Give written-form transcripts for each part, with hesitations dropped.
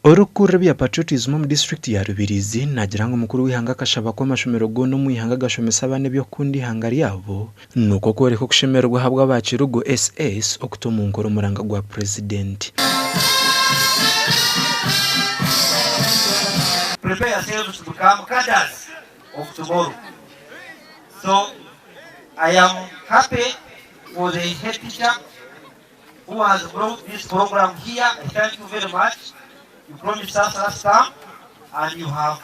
Orikukurira ebya Patriotism omu disiturikiti ya Rubirizi naagira ngu mukuru w'eihanga akashaba ku amashomero goona omu ihanga gashomese abaana eby'okukunda eihanga ryabo nikwo kworeka okushemererwa ahabw'aba Kirugo SS okuta omu nkora omuranga gwa Purezidenti. Prepare yourselves to become cadres of tomorrow. So I am happy for the head teacher who has brought this program here. I thank you very much. You promised us last time and you have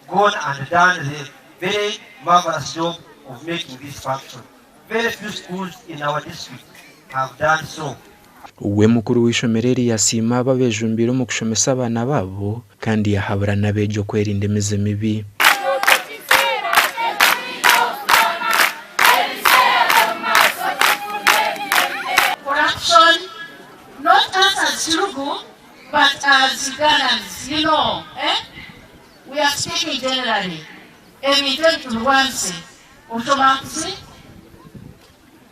gone and done the very marvelous job of making this function. Very few schools in our district have done so. We mukuru w'eishomero eri yasiima abo abejumbiire omu kushomesa abaana baabo kandi yahabura n'abeegi okwerinda emize mibi. Corruption not us as Kirugu but as Ugandans you know eh we are speaking generally ebintu ebi tubirwanise obushomankuzi,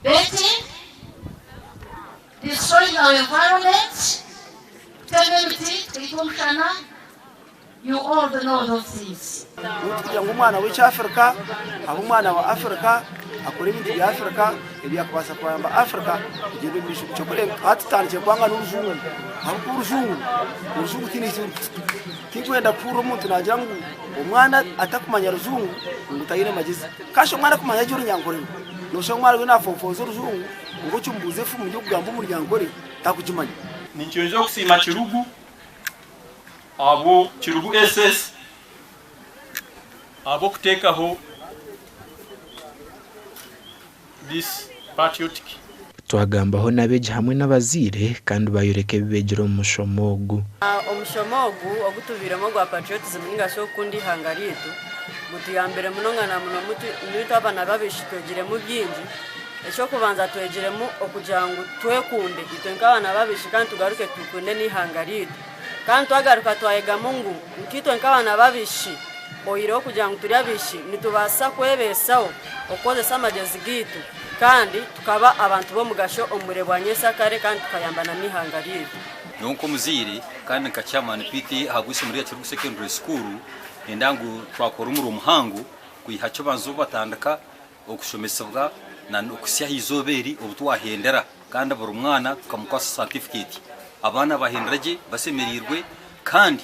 betting, destroying our environment, kutema emiti twita omushana you all know those things. Kugira ngu omwana w'ekyafirika abe omwana wa Afirika, akore ebintu bya Afirika ebyakubaasa kuyamba Afirika kugyenda omu maisho. Eky'okureeba hati tutandikire kwanga n'orujungu ahabw'okuba orujungu, orujungu tihaine eki rurikutuha. Tinkwenda kuhurira omuntu naagira ngu omwana atakumanya rujungu ngu taine magyezi. Kasha omwana akumanya gye orunyankore nooshanga omwana ariyo naafoofooza orujungu kwonka okimubuuza efumu y'okugamba omuryankore takugimanya. Ninkyenza okusiima Kirugu ahabwo Kirugu SS ahabw'okuteekaho this patriotic. Twagambaho n'abeegi hamwe n'abazaire kandi bayoreka ebi beegire omu mushomo ogu. Omushomo ogu ogu tubairemu ogwa patriotism ninga shi okukunda eihanga ryaitu gutuyambire munonga na muno itwe abaana b'abaishiki twegiremu bingi. Eky'okubanza twegiremu okugira ngu twekunde itwe nk'abaana b'abaishiki kandi tugaruke tukunde n'eihanga ryaitu. Kandi twagaruka twayegamu ngu nkaitwe nk'abaana b'abaishiki oihireho kugira ngu turi abaishiki nitubaasa kwebeesaho okukozesa amagyezi gaitu kandi tukaba abantu b'omugasho omu bwire bwa nyensakare kandi tukayambana n'eihanga ryaitu. Nyowe nk'omuzaire kandi nka chairman PTA ahabw'eishomero rya Kirugu Secondary School, niinyenda ngu twakora omurimo muhango kwiha kibanza obu batandika okushomesibwa na n'okuhitsya aha izooba eri obu twahendera kandi buri mwana tukamukwasa satifiketi. Abaana bahendera gye bashemereirwe kandi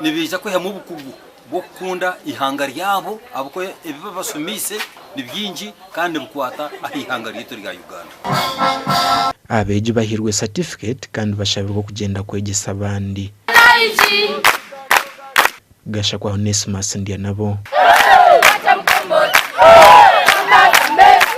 nibaija kwihamu obukugu bw'okukunda eihanga ryabo ahabw'okuba ebi babashomeise ni bingi kandi nibikwata aha ihanga ryaitu erya Uganda. Abeegi bahairwe satifiketi kandi bashabirwe okugyenda kwegyesa abandi. Gashakwa Onesmus Ndyanabo.